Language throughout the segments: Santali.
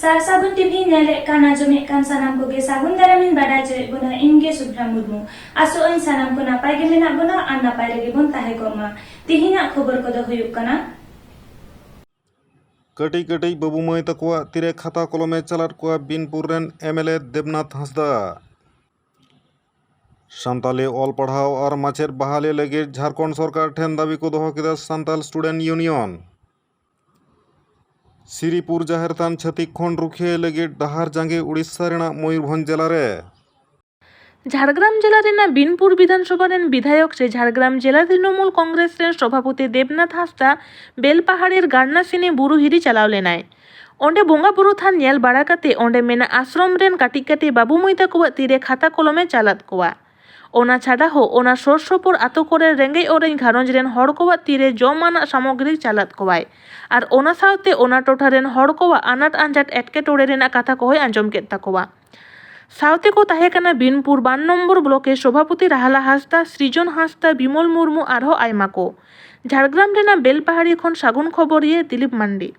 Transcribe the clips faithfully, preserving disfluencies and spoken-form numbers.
ᱥᱟᱨ ᱥᱟᱹᱜᱩᱱ ᱴᱤᱵᱷᱤ ᱧᱮᱞᱮᱫ ᱠᱟᱱ, ᱟᱸᱡᱚᱢᱮᱫ ᱠᱟᱱ ᱥᱟᱱᱟᱢ ᱠᱚᱜᱮ ᱥᱟᱹᱜᱩᱱ ᱫᱟᱨᱟᱢᱤᱧ ᱵᱟᱰᱟᱭ ᱦᱚᱪᱚᱭᱮᱫ ᱵᱚᱱᱟ᱾ ᱤᱧ ᱜᱮ ᱥᱩᱵᱷᱨᱟ ᱢᱩᱨᱢᱩ᱾ ᱟᱥᱚᱜ ᱟᱹᱧ ᱥᱟᱱᱟᱢ ᱠᱚ ᱱᱟᱯᱟᱭ ᱜᱮ ᱢᱮᱱᱟᱜ ᱵᱚᱱᱟ ᱟᱨ ᱱᱟᱯᱟᱭ ᱨᱮᱜᱮ ᱵᱚᱱ ᱛᱟᱦᱮᱸ ᱠᱚᱜ ᱢᱟ᱾ ᱛᱤᱦᱤᱧᱟᱜ ᱠᱷᱚᱵᱚᱨ ᱠᱚᱫᱚ ᱦᱩᱭᱩᱜ ᱠᱟᱱᱟ᱾ ᱠᱟᱹᱴᱤᱡ ᱠᱟᱹᱴᱤᱡ ᱵᱟᱹᱵᱩ ᱢᱟᱹᱭ ᱛᱟᱠᱚᱣᱟᱜ ᱛᱤᱨᱮ ᱠᱷᱟᱛᱟ ᱠᱚᱞᱚᱢᱮ ᱪᱟᱞᱟᱫ ᱠᱚᱣᱟ ᱵᱤᱱᱯᱩᱨ ᱨᱮᱱ ᱮᱢᱮᱞᱮ ᱫᱮᱵᱽᱱᱟᱛᱷ ᱦᱟᱸᱥᱫᱟ᱾ ᱥᱟᱱᱛᱟᱞᱤ ᱚᱞ ᱯᱟᱲᱦᱟᱣ ᱟᱨ ᱢᱟᱪᱮᱫ ᱵᱟᱦᱟᱞᱤ ᱞᱟᱹᱜᱤᱫ ᱡᱷᱟᱲᱠᱷᱚᱸᱰ ᱥᱚᱨᱠᱟᱨ ᱴᱷᱮᱱ ᱫᱟᱹᱵᱤ ᱠᱚ ᱫᱚᱦᱚ ᱠᱮᱫᱟ ᱥᱟᱱᱛᱟᱞ ᱥᱴᱩᱰᱮᱱᱴ ᱤᱭᱩᱱᱤᱭᱚᱱ᱾ ᱥᱤᱨᱤᱯᱩᱨ ᱡᱟᱦᱮᱨ ᱛᱷᱟᱱ ᱪᱷᱟᱹᱛᱤᱠ ᱠᱷᱚᱱ ᱨᱩᱠᱷᱤᱭᱟᱹ ᱞᱟᱹᱜᱤᱫ ᱰᱟᱦᱟᱨ ᱡᱟᱸᱜᱮ ᱩᱲᱤᱥᱥᱟ ᱨᱮᱱᱟᱜ ᱢᱚᱭᱩᱨᱵᱷᱚᱸᱡᱽ ᱡᱮᱞᱟ ᱨᱮ᱾ ᱡᱷᱟᱲᱜᱨᱟᱢ ᱡᱮᱞᱟ ᱨᱮᱱᱟᱜ ᱵᱤᱱᱯᱩᱨ ᱵᱤᱫᱷᱟᱱᱥᱚᱵᱷᱟ ᱨᱮᱱ ᱵᱤᱫᱷᱟᱭᱚᱠ ᱥᱮ ᱡᱷᱟᱲᱜᱨᱟᱢ ᱡᱮᱞᱟ ᱛᱨᱤᱱᱚᱢᱩᱞ ᱠᱚᱝᱜᱨᱮᱥ ᱨᱮᱱ ᱥᱚᱵᱷᱟᱯᱚᱛᱤ ᱫᱮᱵᱽᱱᱟᱛᱷ ᱦᱟᱸᱥᱫᱟ ᱵᱮᱞᱯᱟᱦᱟᱲᱤᱨ ᱜᱟᱨᱱᱟᱥᱤᱱᱤ ᱵᱩᱨᱩ ᱦᱤᱨᱤ ᱪᱟᱞᱟᱣ ᱞᱮᱱᱟᱭ᱾ ᱚᱸᱰᱮ ᱵᱚᱸᱜᱟ ᱵᱩᱨᱩ ᱛᱷᱟᱱ ᱧᱮᱞ ᱵᱟᱲᱟ ᱠᱟᱛᱮ ᱚᱸᱰᱮ ᱢᱮᱱᱟᱜ ᱟᱥᱨᱚᱢ ᱨᱮᱱ ᱠᱟᱹᱴᱤᱡ ᱠᱟᱹᱴᱤᱡ ᱵᱟᱹᱵᱩ ᱢᱟᱹᱭ ᱛᱟᱠᱚᱣᱟᱜ ᱛᱤᱨᱮ ᱠᱷᱟᱛᱟ ᱠᱚᱞᱚᱢᱮ ᱪᱟᱞᱟᱫ ᱠᱚᱣᱟ᱾ ᱚᱱᱟ ᱪᱷᱟᱰᱟ ᱦᱚᱸ ᱚᱱᱟ ᱥᱩᱨ ᱥᱩᱯᱩᱨ ᱟᱛᱳ ᱠᱚᱨᱮ ᱨᱮᱸᱜᱮᱡ ᱚᱨᱮᱡ ᱜᱷᱟᱨᱚᱸᱡᱽ ᱨᱮᱱ ᱦᱚᱲ ᱠᱚᱣᱟᱜ ᱛᱤᱨᱮ ᱡᱚᱢᱟᱱᱟᱜ ᱥᱟᱢᱚᱜᱨᱤ ᱪᱟᱞᱟᱫ ᱠᱚᱣᱟᱭ᱾ ᱟᱨ ᱚᱱᱟ ᱥᱟᱶᱛᱮ ᱚᱱᱟ ᱴᱚᱴᱷᱟ ᱨᱮᱱ ᱦᱚᱲ ᱠᱚᱣᱟᱜ ᱟᱱᱟᱴ ᱟᱸᱡᱷᱟᱴ ᱮᱴᱠᱮᱴᱚᱬᱮ ᱨᱮᱱᱟᱜ ᱠᱟᱛᱷᱟ ᱠᱚᱦᱚᱸᱭ ᱟᱸᱡᱚᱢ ᱠᱮᱫ ᱛᱟᱠᱚᱣᱟ᱾ ᱥᱟᱶᱛᱮ ᱠᱚ ᱛᱟᱦᱮᱸ ᱠᱟᱱᱟ ᱵᱤᱱᱯᱩᱨ ᱵᱟᱨ ᱱᱚᱢᱵᱚᱨ ᱵᱞᱚᱠ ᱮ ᱥᱚᱵᱷᱟᱯᱚᱛᱤ ᱨᱟᱦᱞᱟ ᱦᱟᱸᱥᱫᱟ, ᱥᱨᱤᱡᱚᱱ ᱦᱟᱸᱥᱫᱟ, ᱵᱤᱢᱚᱞ ᱢᱩᱨᱢᱩ ᱟᱨᱦᱚᱸ ᱟᱭᱢᱟ ᱠᱚ᱾ ᱡᱷᱟᱲᱜᱨᱟᱢ ᱨᱮᱱᱟᱜ ᱵᱮᱞᱯᱟᱦᱟᱲᱤ ᱠᱷᱚᱱ ᱥᱟᱹᱜᱩᱱ ᱠᱷᱚᱵᱚᱨᱤᱭᱟᱹ ᱫᱤᱞᱤᱯ ᱢᱟᱱᱰᱤ᱾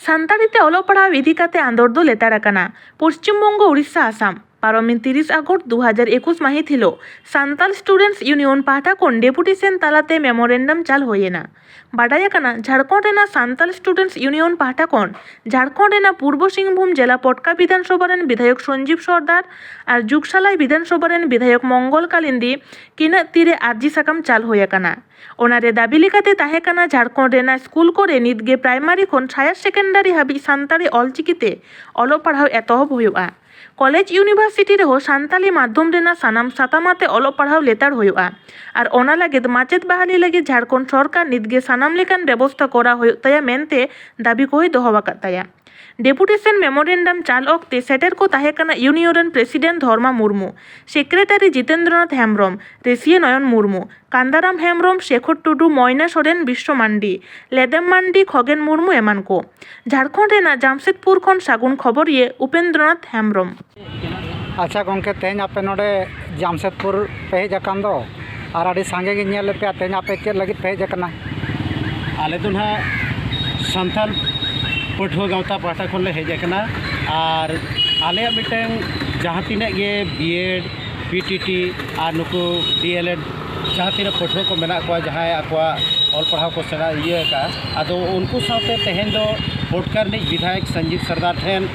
ᱥᱟᱱᱛᱟᱲᱤ ᱛᱮ ᱚᱞᱚᱜ ᱯᱟᱲᱦᱟᱣ ᱤᱫᱤ ᱠᱟᱛᱮ ᱟᱸᱫᱳᱲ ᱫᱚ ᱞᱮᱛᱟᱲ ᱟᱠᱟᱱᱟ ᱯᱚᱥᱪᱤᱢ ᱵᱚᱝᱜᱚ, ᱩᱲᱤᱥᱥᱟ, ᱟᱥᱟᱢ᱾ ᱯᱟᱨᱚᱢᱮᱱ ᱛᱤᱨᱤᱥ ᱟᱜᱚᱥᱴ ᱫᱩ ᱦᱟᱡᱟᱨ ᱮᱠᱩᱥ ᱢᱟᱹᱦᱤᱛ ᱦᱤᱞᱳᱜ ᱥᱟᱱᱛᱟᱞ ᱥᱴᱩᱰᱮᱱᱴᱥ ᱤᱭᱩᱱᱤᱭᱚᱱ ᱯᱟᱦᱴᱟ ᱠᱷᱚᱱ ᱰᱮᱯᱩᱴᱮᱥᱚᱱ ᱛᱟᱞᱟᱛᱮ ᱢᱮᱢᱳᱨᱮᱱᱰᱟᱢ ᱪᱟᱞ ᱦᱩᱭ ᱮᱱᱟ᱾ ᱵᱟᱰᱟᱭ ᱟᱠᱟᱱᱟ, ᱡᱷᱟᱲᱠᱷᱚᱸᱰ ᱨᱮᱱᱟᱜ ᱥᱟᱱᱛᱟᱞ ᱥᱴᱩᱰᱮᱱᱴᱥ ᱤᱭᱩᱱᱤᱭᱚᱱ ᱯᱟᱦᱴᱟ ᱠᱷᱚᱱ ᱡᱷᱟᱲᱠᱷᱚᱸᱰ ᱨᱮᱱᱟᱜ ᱯᱩᱨᱵᱚ ᱥᱤᱝᱵᱷᱩᱢ ᱡᱮᱞᱟ ᱯᱚᱴᱠᱟ ᱵᱤᱫᱷᱟᱱ ᱥᱚᱵᱷᱟ ᱨᱮᱱ ᱵᱤᱫᱷᱟᱭᱚᱠ ᱥᱚᱧᱡᱤᱵ ᱥᱚᱨᱫᱟᱨ ᱟᱨ ᱡᱩᱜᱽᱥᱟᱞᱟᱭ ᱵᱤᱫᱷᱟᱱ ᱥᱚᱵᱷᱟ ᱨᱮᱱ ᱵᱤᱫᱷᱟᱭᱚᱠ ᱢᱚᱝᱜᱚᱞ ᱠᱟᱞᱤᱱᱫᱤ ᱠᱤᱱᱟᱹᱜ ᱛᱤᱨᱮ ᱟᱨᱡᱤ ᱥᱟᱠᱟᱢ ᱪᱟᱞ ᱦᱩᱭ ᱟᱠᱟᱱᱟ᱾ ᱚᱱᱟᱨᱮ ᱫᱟᱹᱵᱤ ᱞᱮᱠᱟᱛᱮ ᱛᱟᱦᱮᱸ ᱠᱟᱱᱟ, ᱡᱷᱟᱲᱠᱷᱚᱸᱰ ᱨᱮᱱᱟᱜ ᱥᱠᱩᱞ ᱠᱚᱨᱮ ᱱᱤᱛᱜᱮ ᱯᱨᱟᱭᱢᱟᱨᱤ ᱠᱷᱚᱱ ᱦᱟᱭᱟᱨ ᱥᱮᱠᱮᱱᱰᱟᱨᱤ ᱦᱟᱹᱵᱤᱡ ᱥᱟᱱᱛᱟᱲᱤ ᱚᱞᱪᱤᱠᱤ ᱛᱮ ᱚᱞᱚᱜ ᱯᱟᱲᱦᱟᱣ ᱮᱛᱚᱦᱚᱵ ᱦᱩᱭᱩᱜᱼᱟ᱾ ᱠᱚᱞᱮᱡᱽ ᱤᱭᱩᱱᱤᱵᱷᱟᱨᱥᱤᱴᱤ ᱨᱮᱦᱚᱸ ᱥᱟᱱᱛᱟᱞᱤ ᱢᱟᱫᱽᱫᱷᱚᱢ ᱨᱮᱱᱟᱜ ᱥᱟᱱᱟᱢ ᱥᱟᱛᱟᱢ ᱟᱛᱮ ᱚᱞᱚᱜ ᱯᱟᱲᱦᱟᱣ ᱞᱮᱛᱟᱲ ᱦᱩᱭᱩᱜᱼᱟ ᱟᱨ ᱚᱱᱟ ᱞᱟᱹᱜᱤᱫ ᱢᱟᱪᱮᱫ ᱵᱟᱦᱟᱞᱤ ᱞᱟᱹᱜᱤᱫ ᱡᱷᱟᱲᱠᱷᱚᱸᱰ ᱥᱚᱨᱠᱟᱨ ᱱᱤᱛᱜᱮ ᱥᱟᱱᱟᱢ ᱞᱮᱠᱟᱱ ᱵᱮᱵᱚᱥᱛᱷᱟ ᱠᱚᱨᱟᱣ ᱦᱩᱭᱩᱜ ᱛᱟᱭᱟ ᱢᱮᱱᱛᱮ ᱫᱟᱹᱵᱤ ᱠᱚᱦᱚᱸᱭ ᱫᱚᱦᱚ ᱟᱠᱟᱫ ᱛᱟᱭᱟ᱾ ᱰᱮᱯᱩᱴᱮᱥᱚᱱ ᱢᱮᱢᱳᱨᱮᱱᱰᱟᱢ ᱪᱟᱞ ᱚᱠᱛᱮ ᱥᱮᱴᱮᱨ ᱠᱚ ᱛᱟᱦᱮᱸ ᱠᱟᱱᱟ ᱤᱭᱩᱱᱤᱭᱚᱱ ᱨᱮᱱ ᱯᱨᱮᱥᱤᱰᱮᱱᱴ ᱫᱷᱚᱨᱢᱟ ᱢᱩᱨᱢᱩ, ᱥᱮᱠᱨᱮᱴᱟᱨᱤ ᱡᱤᱛᱮᱱᱫᱨᱚᱱᱟᱛᱷ ᱦᱮᱢᱵᱽᱨᱚᱢ, ᱨᱮᱥᱤᱭᱟᱹ ᱱᱚᱭᱚᱱ ᱢᱩᱨᱢᱩ, ᱠᱟᱱᱫᱟᱨᱟᱢ ᱦᱮᱢᱵᱽᱨᱚᱢ, ᱥᱮᱠᱷᱚᱨ ᱴᱩᱰᱩ, ᱢᱚᱭᱱᱟ ᱥᱚᱨᱮᱱ, ᱵᱤᱥᱥᱚ ᱢᱟᱱᱰᱤ, ᱞᱮᱫᱮᱢ ᱢᱟᱱᱰᱤ, ᱠᱷᱚᱜᱮᱱ ᱢᱩᱨᱢᱩ ᱮᱢᱟᱱ ᱠᱚ᱾ ᱡᱷᱟᱲᱠᱷᱚᱸᱰ ᱨᱮᱱᱟᱜ ᱡᱟᱢᱥᱮᱫᱽᱯᱩᱨ ᱠᱷᱚᱱ ᱥᱟᱹᱜᱩᱱ ᱠᱷᱚᱵᱚᱨᱤᱭᱟᱹ ᱩᱯᱮᱱᱫᱨᱚᱱᱟᱛᱷ ᱦᱮᱢᱵᱽᱨᱚᱢ᱾ ᱟᱪᱪᱷᱟ ᱜᱚᱢᱠᱮ, ᱛᱮᱦᱮᱧ ᱟᱯᱮ ᱱᱚᱰᱮ ᱡᱟᱢᱥᱮᱫᱽᱯᱩᱨ ᱯᱮ ᱦᱮᱡ ᱟᱠᱟᱱ ᱫᱚ, ᱟᱨ ᱟᱹᱰᱤ ᱥᱟᱸᱜᱮ ᱜᱤᱧ ᱧᱮᱞ ᱞᱮᱫ ᱯᱮᱭᱟ, ᱛᱮᱦᱮᱧ ᱟᱯᱮ ᱪᱮᱫ ᱞᱟᱹᱜᱤᱫ ᱯᱮ ᱦᱮᱡ ᱟᱠᱟᱱᱟ? ᱟᱞᱮ ᱫᱚ ᱱᱟᱦᱟᱜ ᱥᱟᱱᱛᱟᱲ ᱯᱟᱹᱴᱷᱩᱣᱟᱹ ᱜᱟᱶᱛᱟ ᱯᱟᱦᱴᱟ ᱠᱷᱚᱱ ᱞᱮ ᱦᱮᱡ ᱟᱠᱟᱱᱟ, ᱟᱨ ᱟᱞᱮᱭᱟᱜ ᱢᱤᱫᱴᱟᱝ ᱡᱟᱦᱟᱸ ᱛᱤᱱᱟᱹᱜ ᱜᱮ ᱵᱤᱭᱮᱰ, ᱯᱤᱴᱤᱴᱤ ᱟᱨ ᱱᱩᱠᱩ ᱰᱤᱮᱞᱮᱰ ᱡᱟᱦᱟᱸ ᱛᱤᱱᱟᱹᱜ ᱯᱟᱹᱴᱷᱩᱣᱟᱹ ᱠᱚ ᱢᱮᱱᱟᱜ ᱠᱚᱣᱟ, ᱡᱟᱦᱟᱸᱭ ᱟᱠᱚᱣᱟᱜ ᱚᱞ ᱯᱟᱲᱦᱟᱣ ᱠᱚ ᱥᱮᱬᱟ ᱤᱭᱟᱹ ᱟᱠᱟᱫᱼᱟ, ᱟᱫᱚ ᱩᱱᱠᱩ ᱥᱟᱶᱛᱮ ᱛᱮᱦᱮᱧ ᱫᱚ ᱯᱚᱴᱠᱟ ᱨᱤᱱᱤᱡ ᱵᱤᱫᱷᱟᱭᱚᱠ ᱥᱚᱧᱡᱤᱵᱽ ᱥᱚᱨᱫᱟᱨ ᱴᱷᱮᱱ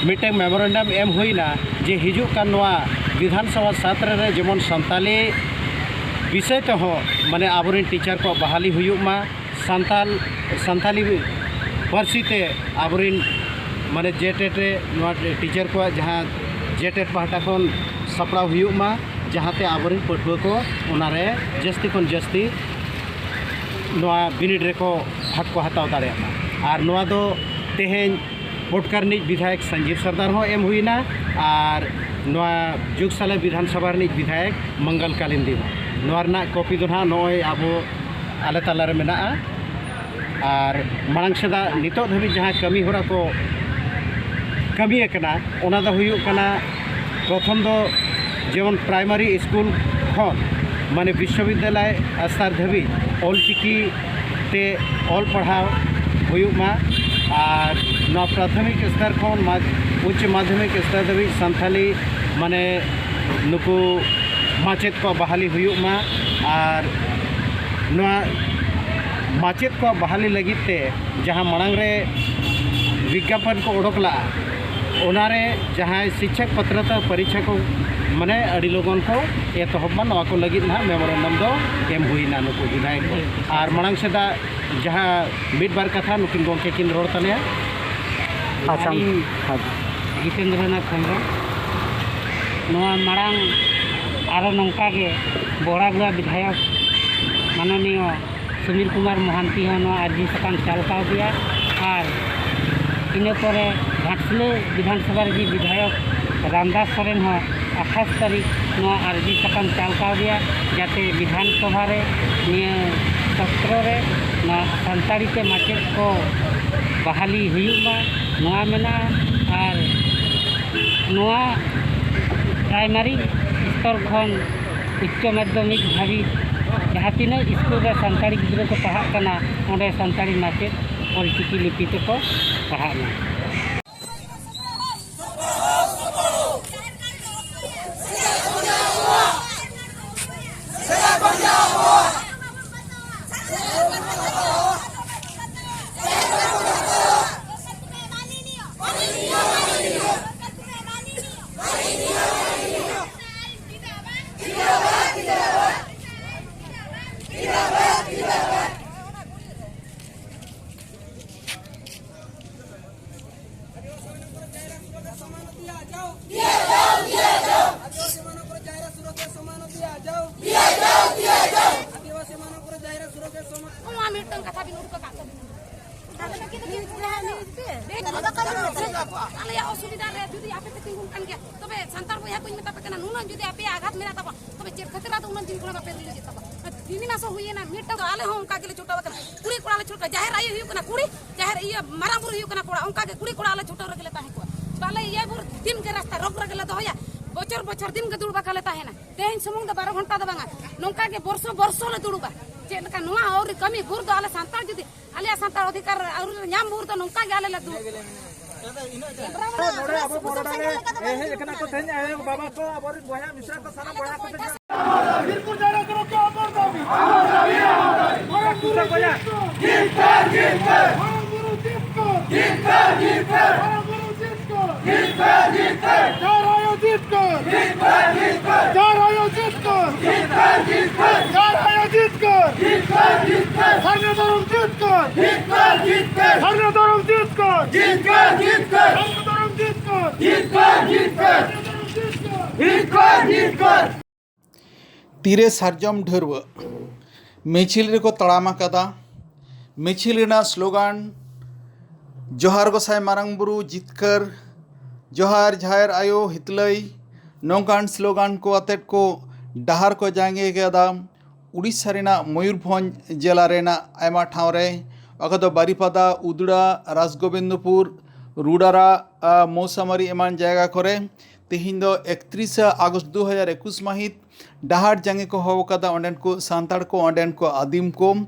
ᱢᱤᱫᱴᱟᱝ ᱢᱮᱢᱳᱨᱮᱱᱰᱟᱢ ᱮᱢ ᱦᱩᱭᱱᱟ ᱡᱮ ᱦᱤᱡᱩᱜ ᱠᱟᱱ ᱱᱚᱣᱟ ᱵᱤᱫᱷᱟᱱ ᱥᱚᱵᱷᱟ ᱥᱟᱛᱨᱮ ᱨᱮ ᱡᱮᱢᱚᱱ ᱥᱟᱱᱛᱟᱞᱤ ᱵᱤᱥᱚᱭ ᱛᱮᱦᱚᱸ ᱢᱟᱱᱮ ᱟᱵᱚᱨᱮᱱ ᱴᱤᱪᱟᱨ ᱠᱚᱣᱟᱜ ᱵᱟᱦᱟᱞᱤ ᱦᱩᱭᱩᱜ ᱢᱟ, ᱥᱟᱱᱛᱟᱞ ᱥᱟᱱᱛᱟᱞᱤ ᱯᱟᱹᱨᱥᱤ ᱛᱮ ᱟᱵᱚᱨᱮᱱ ᱢᱟᱱᱮ ᱡᱮᱴᱮᱴ ᱨᱮ ᱱᱚᱣᱟ ᱴᱤᱪᱟᱨ ᱠᱚᱣᱟᱜ ᱡᱟᱦᱟᱸ ᱡᱮᱴᱮᱴ ᱯᱟᱦᱴᱟ ᱠᱷᱚᱱ ᱥᱟᱯᱲᱟᱣ ᱦᱩᱭᱩᱜ ᱢᱟ, ᱡᱟᱦᱟᱸᱛᱮ ᱟᱵᱚᱨᱮᱱ ᱯᱟᱹᱴᱷᱩᱣᱟᱹ ᱠᱚ ᱚᱱᱟᱨᱮ ᱡᱟᱹᱥᱛᱤ ᱠᱷᱚᱱ ᱡᱟᱹᱥᱛᱤ ᱱᱚᱣᱟ ᱵᱤᱱᱤᱰ ᱨᱮᱠᱚ ᱵᱷᱟᱜᱽ ᱠᱚ ᱦᱟᱛᱟᱣ ᱫᱟᱲᱮᱭᱟᱜ ᱢᱟ᱾ ᱟᱨ ᱱᱚᱣᱟ ᱫᱚ ᱛᱮᱦᱮᱧ ᱯᱚᱴᱠᱟ ᱨᱤᱱᱤᱡ ᱵᱤᱫᱷᱟᱭᱚᱠ ᱥᱚᱧᱡᱤᱵᱽ ᱥᱚᱨᱫᱟᱨ ᱦᱚᱸ ᱮᱢ ᱦᱩᱭᱱᱟ, ᱟᱨ ᱱᱚᱣᱟ ᱡᱩᱜᱽᱥᱟᱞᱟᱭ ᱵᱤᱫᱷᱟᱱ ᱥᱚᱵᱷᱟ ᱨᱤᱱᱤᱡ ᱵᱤᱫᱷᱟᱭᱚᱠ ᱢᱚᱝᱜᱚᱞ ᱠᱟᱞᱤᱱᱫᱤ ᱦᱚᱸ᱾ ᱱᱚᱣᱟ ᱨᱮᱱᱟᱜ ᱠᱚᱯᱤ ᱫᱚ ᱱᱟᱦᱟᱜ ᱱᱚᱜᱼᱚᱭ ᱟᱵᱚ ᱟᱞᱮ ᱛᱟᱞᱟᱨᱮ ᱢᱮᱱᱟᱜᱼᱟ᱾ ᱟᱨ ᱢᱟᱲᱟᱝ ᱥᱮᱫᱟᱜ ᱱᱤᱛᱚᱜ ᱫᱷᱟᱹᱵᱤᱡ ᱡᱟᱦᱟᱸ ᱠᱟᱹᱢᱤ ᱦᱚᱨᱟ ᱠᱚ ᱠᱟᱹᱢᱤ ᱟᱠᱟᱱᱟ, ᱚᱱᱟ ᱫᱚ ᱦᱩᱭᱩᱜ ᱠᱟᱱᱟ, ᱯᱨᱚᱛᱷᱚᱢ ᱫᱚ ᱡᱮᱢᱚᱱ ᱯᱨᱟᱭᱢᱟᱨᱤ ᱥᱠᱩᱞ ᱠᱷᱚᱱ ᱢᱟᱱᱮ ᱵᱤᱥᱥᱚᱵᱤᱫᱽᱫᱟᱞᱚᱭ ᱥᱛᱚᱨ ᱫᱷᱟᱹᱵᱤᱡ ᱚᱞᱪᱤᱠᱤ ᱛᱮ ᱚᱞ ᱯᱟᱲᱦᱟᱣ ᱦᱩᱭᱩᱜ ᱢᱟ᱾ ᱟᱨ ᱱᱚᱣᱟ ᱯᱨᱟᱛᱷᱚᱢᱤᱠ ᱥᱛᱚᱨ ᱠᱷᱚᱱ ᱢᱟ-, ᱩᱪᱪᱚ ᱢᱟᱫᱽᱫᱷᱚᱢᱤᱠ ᱥᱛᱚᱨ ᱫᱷᱟᱹᱵᱤᱡ ᱥᱟᱱᱛᱷᱟᱞᱤ, ᱢᱟᱱᱮ, ᱱᱩᱠᱩ ᱢᱟᱪᱮᱫ ᱠᱚ ᱵᱟᱦᱟᱞᱤ ᱦᱩᱭᱩᱜ ᱢᱟ᱾ ᱟᱨ ᱱᱚᱣᱟ ᱢᱟᱪᱮᱫ ᱠᱚ ᱵᱟᱦᱟᱞᱤ ᱞᱟᱹᱜᱤᱫ ᱛᱮ ᱡᱟᱦᱟᱸ ᱢᱟᱲᱟᱝ ᱨᱮ ᱵᱤᱜᱽᱜᱟᱯᱚᱱ ᱠᱚ ᱚᱰᱚᱠ ᱞᱟᱜᱼᱟ, ᱚᱱᱟᱨᱮ ᱡᱟᱦᱟᱸᱭ ᱥᱤᱠᱠᱷᱚᱠ ᱯᱟᱛᱨᱚᱛᱟ ᱯᱚᱨᱤᱠᱠᱷᱟ ᱠᱚ, ᱢᱟᱱᱮ, ᱟᱹᱰᱤ ᱞᱚᱜᱚᱱ ᱠᱚ ᱮᱛᱚᱦᱚᱵ ᱢᱟ, ᱱᱚᱣᱟ ᱠᱚ ᱞᱟᱹᱜᱤᱫ ᱱᱟᱦᱟᱜ ᱢᱮᱢᱳᱨᱮᱱᱰᱟᱢ ᱫᱚ ᱮᱢ ᱦᱩᱭᱱᱟ ᱱᱩᱠᱩ ᱵᱤᱫᱷᱟᱭᱚᱠ ᱠᱚ᱾ ᱟᱨ ᱢᱟᱲᱟᱝ ᱥᱮᱫᱟᱜ ᱡᱟᱦᱟᱸ ᱢᱤᱫ ᱵᱟᱨ ᱠᱟᱛᱷᱟ ᱱᱩᱠᱤᱱ ᱜᱚᱢᱠᱮ ᱠᱤᱱ ᱨᱚᱲ ᱛᱟᱞᱮᱭᱟ᱾ ᱟᱪᱪᱷᱟ᱾ ᱟᱹᱞᱤᱧ ᱦᱮᱸ᱾ ᱡᱤᱛᱮᱱᱫᱨᱚᱱᱟᱛᱷ ᱦᱮᱢᱵᱨᱚᱢ, ᱱᱚᱣᱟ ᱢᱟᱲᱟᱝ ᱟᱨᱚ ᱱᱚᱝᱠᱟ ᱜᱮ ᱵᱚᱲᱟᱜᱩᱲᱟ ᱵᱤᱫᱷᱟᱭᱚᱠ ᱢᱟᱱᱚᱱᱤᱭᱚ ᱥᱩᱱᱤᱞ ᱠᱩᱢᱟᱨ ᱢᱚᱦᱟᱱᱛᱤ ᱦᱚᱸ ᱱᱚᱣᱟ ᱟᱨᱡᱤ ᱥᱟᱠᱟᱢ ᱪᱟᱞ ᱠᱟᱣ ᱫᱮᱭᱟ᱾ ᱟᱨ ᱤᱱᱟᱹ ᱯᱚᱨᱮ ᱜᱷᱟᱴᱥᱤᱞᱟᱹ ᱵᱤᱫᱷᱟᱱ ᱥᱚᱵᱷᱟ ᱨᱮᱜᱮ ᱵᱤᱫᱷᱟᱭᱚᱠ ᱨᱟᱢᱫᱟᱥ ᱥᱚᱨᱮᱱ ᱦᱚᱸ ᱟᱴᱷᱟᱥ ᱛᱟᱹᱨᱤᱠᱷ ᱱᱚᱣᱟ ᱟᱨᱡᱤ ᱥᱟᱠᱟᱢ ᱪᱟᱞ ᱠᱟᱣ ᱫᱮᱭᱟ, ᱡᱟᱛᱮ ᱵᱤᱫᱷᱟᱱ ᱥᱚᱵᱷᱟ ᱨᱮ ᱱᱤᱭᱟᱹ ᱥᱚᱛᱨᱚ ᱨᱮ ᱱᱚᱣᱟ ᱥᱟᱱᱛᱟᱲᱤ ᱛᱮ ᱢᱟᱪᱮᱫ ᱠᱚ ᱵᱟᱦᱟᱞᱤ ᱦᱩᱭᱩᱜ ᱢᱟ, ᱱᱚᱣᱟ ᱢᱮᱱᱟᱜᱼᱟ᱾ ᱟᱨ ᱱᱚᱣᱟ ᱯᱨᱟᱭᱢᱟᱨᱤ ᱥᱛᱚᱨ ᱠᱷᱚᱱ ᱩᱪᱪᱚ ᱢᱟᱫᱽᱫᱷᱚᱢᱤᱠ ᱫᱷᱟᱹᱵᱤᱡ ᱡᱟᱦᱟᱸ ᱛᱤᱱᱟᱹᱜ ᱥᱠᱩᱞ ᱨᱮ ᱥᱟᱱᱛᱟᱲᱤ ᱜᱤᱫᱽᱨᱟᱹ ᱠᱚ ᱯᱟᱲᱦᱟᱜ ᱠᱟᱱᱟ, ᱚᱸᱰᱮ ᱥᱟᱱᱛᱟᱲᱤ ᱢᱟᱪᱮᱫ ᱚᱞᱪᱤᱠᱤ ᱞᱤᱯᱤ ᱛᱮᱠᱚ ᱯᱟᱲᱦᱟᱜ ᱢᱟ᱾ ᱟᱹᱫᱤᱵᱟᱹᱥᱤ ᱢᱟᱱᱚᱛ ᱠᱚ ᱡᱟᱦᱮᱨᱟ ᱥᱩᱨᱚᱜ ᱨᱮ ᱥᱚᱢᱟᱱᱚᱛ ᱫᱤᱭᱟ ᱡᱟᱣ᱾ ᱫᱤᱭᱟ ᱡᱟᱣ, ᱫᱤᱭᱟ ᱡᱟᱣ᱾ ᱟᱹᱫᱤᱵᱟᱹᱥᱤ ᱢᱟᱱᱚᱛ ᱠᱚ ᱡᱟᱦᱮᱨᱟ ᱥᱩᱨᱚᱜ ᱨᱮ ᱥᱚᱢᱟᱱᱚᱛ ᱫᱤᱭᱟ ᱡᱟᱣ᱾ ᱫᱤᱭᱟ ᱡᱟᱣ, ᱫᱤᱭᱟ ᱡᱟᱣ᱾ ᱟᱹᱫᱤᱵᱟᱹᱥᱤ ᱢᱟᱱᱚᱛ ᱠᱚ ᱡᱟᱦᱮᱨᱟ ᱥᱩᱨᱚᱜ ᱨᱮ ᱥᱚᱢᱟᱱ- ᱱᱚᱣᱟ ᱢᱤᱫᱴᱟᱝ ᱠᱟᱛᱷᱟ ᱵᱤᱱ ᱩᱰᱩᱠ ᱟᱠᱟᱫ ᱛᱟᱵᱤᱱᱟ᱾ ᱟᱞᱮᱭᱟᱜ ᱚᱥᱩᱵᱤᱫᱷᱟ ᱨᱮ ᱡᱩᱫᱤ ᱟᱯᱮ ᱯᱮ ᱛᱤᱸᱜᱩᱱ ᱠᱟᱱ ᱜᱮᱭᱟ, ᱛᱚᱵᱮ ᱥᱟᱱᱛᱟᱲ ᱵᱚᱭᱦᱟ ᱠᱚᱧ ᱢᱮᱛᱟ ᱯᱮ ᱠᱟᱱᱟ, ᱱᱩᱱᱟᱹᱜ ᱡᱩᱫᱤ ᱟᱯᱮᱭᱟᱜ ᱟᱜᱷᱟᱛ ᱢᱮᱱᱟᱜ ᱛᱟᱯᱮ, ᱛᱚᱵᱮ ᱪᱮᱫ ᱠᱷᱟᱹᱛᱤᱨ ᱟᱫᱚ ᱩᱱᱟᱹᱜ ᱫᱤᱱ ᱠᱷᱚᱱᱟᱜ ᱵᱟᱯᱮ ᱨᱤᱞᱤᱡᱮᱫ ᱛᱟᱵᱚᱱᱟ? ᱛᱤᱱ ᱢᱟᱥ ᱦᱚᱸ ᱦᱩᱭᱮᱱᱟ, ᱢᱤᱫᱴᱟᱝ ᱫᱚ ᱟᱞᱮ ᱦᱚᱸ ᱚᱱᱠᱟ ᱜᱮᱞᱮ ᱪᱷᱩᱴᱟᱹᱣ ᱟᱠᱟᱱᱟ᱾ ᱠᱩᱲᱤ ᱠᱚᱲᱟ ᱞᱮ ᱪᱷᱩᱴᱟᱹᱣ, ᱡᱟᱦᱮᱨ ᱟᱭᱳ ᱦᱩᱭᱩᱜ ᱠᱟᱱᱟ ᱠᱩᱲᱤ, ᱡᱟᱦᱮᱨ ᱤᱭᱟᱹ ᱢᱟᱨᱟᱝ ᱵᱩᱨᱩ ᱦᱩᱭᱩᱜ ᱠᱟᱱᱟ ᱠᱚᱲᱟ, ᱚᱱᱠᱟ ᱜᱮ ᱠᱩᱲᱤ ᱠᱚᱲᱟ ᱞᱮ ᱪᱷᱩᱴᱟᱹᱣ ᱨᱮᱜᱮ ᱞᱮ ᱛᱟᱦᱮᱸ ᱠᱚᱜᱼᱟ᱾ ᱵᱟᱞᱮ ᱤᱭᱟᱹ ᱵᱩᱨᱩ ᱫᱤᱱ ᱜᱮ ᱨᱟᱥᱛᱟ ᱨᱳᱜᱽ ᱨᱮᱜᱮ ᱞᱮ ᱫᱚᱦᱚᱭᱟ, ᱵᱚᱪᱷᱚᱨ ᱵᱚᱪᱷᱚᱨ ᱫᱤᱱ ᱜᱮ ᱫᱩᱲᱩᱵ ᱟᱠᱟ ᱞᱮ ᱛᱟᱦᱮᱱᱟ᱾ ᱛᱮᱦᱮᱧ ᱥᱩᱢᱩᱝ ᱫᱚ ᱵᱟᱨᱚ ᱜᱷᱚᱱᱴᱟ ᱫᱚ ᱵᱟᱝᱟ, ᱱᱚᱝᱠᱟ ᱜᱮ ᱵᱚᱨᱥᱚ ᱵᱚᱨᱥᱚ ᱞᱮ ᱫᱩᱲᱩᱵᱟ᱾ ᱪᱮᱫ ᱞᱮᱠᱟ ᱱᱚᱣᱟ ᱟᱹᱣᱨᱤ ᱠᱟᱹᱢᱤ ᱵᱷᱳᱨ ᱫᱚ ᱟᱞᱮ ᱥᱟᱱᱛᱟᱲ ᱡᱩᱫᱤ ᱟᱞᱮᱭᱟᱜ ᱥᱟᱱᱛᱟᱲ ᱚᱫᱷᱤᱠᱟᱨ ᱟᱹᱣᱨᱤ ᱞᱮ ᱧᱟᱢ ᱵᱷᱳᱨ ᱫᱚ ᱱᱚᱝᱠᱟ ᱜᱮ ᱟᱞᱮ ᱞᱮ ᱫᱩᱲᱩᱵ᱾ ᱱᱚᱰᱮ ᱟᱵᱚ ᱵᱚᱨᱚᱰᱟ ᱨᱮ ᱦᱮᱡ ᱟᱠᱟᱱᱟ ᱠᱚ ᱛᱮᱦᱮᱧ ᱟᱭᱳ ᱵᱟᱵᱟ ᱠᱚ ᱟᱵᱚᱨᱮᱱ ᱵᱚᱭᱦᱟ ᱢᱤᱥᱨᱟ ᱠᱚ ᱥᱟᱱᱟᱢ ᱵᱚᱭᱦᱟ ᱠᱚ ᱛᱮᱦᱮᱧ ᱵᱤᱨᱯᱩᱨ ᱡᱟᱭᱜᱟ ᱠᱚᱨᱮ ᱠᱚ ᱟᱵᱚᱨ ᱫᱟᱵᱤ᱾ ᱢᱟᱨᱟᱝ ᱵᱩᱨᱩ ᱡᱤᱛᱠᱟᱹᱨ᱾ ᱢᱟᱨᱟᱝ ᱵᱩᱨᱩ ᱡᱤᱛᱠᱟᱹᱨ᱾ ᱢᱟᱨᱟᱝ ᱵᱩᱨᱩ ᱡᱤᱛᱠᱟᱹᱨ᱾ ᱡᱟᱦᱮᱨ ᱟᱭᱳ ᱡᱤᱛᱠᱟᱹᱨ᱾ ᱡᱟᱦᱮᱨ ᱟᱭᱳ ᱡᱤᱛᱠᱟᱹᱨ᱾ ᱡᱟᱦᱮᱨ ᱟᱭᱳ ᱡᱤᱛᱠᱟᱹᱨ᱾ ᱥᱟᱨᱱᱟ ᱫᱷᱚᱨᱚᱢ ᱡᱤᱛᱠᱟᱹᱨ᱾ ᱥᱟᱨᱱᱟ ᱫᱷᱚᱨᱚᱢ ᱡᱤᱛᱠᱟᱹᱨ᱾ ᱥᱟᱨᱱᱟ ᱫᱷᱚᱨᱚᱢ ᱡᱤᱛᱠᱟᱹᱨ᱾ ᱥᱟᱨᱱᱟ ᱫᱷᱚᱨᱚᱢ ᱡᱤᱛᱠᱟᱹᱨ᱾ ᱛᱤᱨᱮ ᱥᱟᱨᱡᱚᱢ ᱰᱷᱟᱹᱨᱣᱟᱹᱜ ᱢᱤᱪᱷᱤᱞ ᱨᱮᱠᱚ ᱛᱟᱲᱟᱢ ᱟᱠᱟᱫᱟ᱾ ᱢᱤᱪᱷᱤᱞ ᱨᱮᱱᱟᱜ ᱥᱞᱳᱜᱟᱱ, "ᱡᱚᱦᱟᱨ ᱜᱚᱸᱥᱟᱭ ᱢᱟᱨᱟᱝ ᱵᱩᱨᱩ ᱡᱤᱛᱠᱟᱹᱨ, ᱡᱚᱦᱟᱨ ᱡᱟᱦᱮᱨ ᱟᱭᱳ ᱦᱤᱛᱞᱟᱹᱭ", ᱱᱚᱝᱠᱟᱱ ᱥᱞᱳᱜᱟᱱ ᱠᱚ ᱟᱛᱮᱫ ᱠᱚ ᱰᱟᱦᱟᱨ ᱠᱚ ᱡᱟᱸᱜᱮ ᱠᱮᱫᱟ᱾ ᱩᱲᱤᱥᱥᱟ ᱨᱮᱱᱟᱜ ᱢᱚᱭᱩᱨᱵᱷᱚᱸᱡᱽ ᱡᱮᱞᱟ ᱨᱮᱱᱟᱜ ᱟᱭᱢᱟ ᱴᱷᱟᱶ ᱨᱮ, ᱚᱠᱟ ᱫᱚ ᱵᱟᱨᱤᱯᱟᱫᱟ, ᱩᱫᱽᱲᱟ, ᱨᱟᱡᱽᱜᱳᱵᱤᱱᱫᱯᱩᱨ, ᱨᱩᱰᱟᱨᱟ, ᱟ, ᱢᱳᱥᱟᱢᱟᱨᱤ ᱮᱢᱟᱱ ᱡᱟᱭᱜᱟ ᱠᱚᱨᱮ, ᱛᱮᱦᱮᱧ ᱫᱚ ᱮᱠᱛᱨᱤᱥᱟ ᱟᱜᱚᱥᱴ ᱫᱩ ᱦᱟᱡᱟᱨ ᱮᱠᱩᱥ ᱢᱟᱹᱦᱤᱛ ᱰᱟᱦᱟᱨ ᱡᱟᱸᱜᱮ ᱠᱚ ᱦᱚᱦᱚ ᱟᱠᱟᱫᱟ ᱚᱸᱰᱮᱱ ᱠᱚ ᱥᱟᱱᱛᱟᱲ ᱠᱚ, ᱚᱸᱰᱮᱱ ᱠᱚ ᱟᱹᱫᱤᱢ ᱠᱚ᱾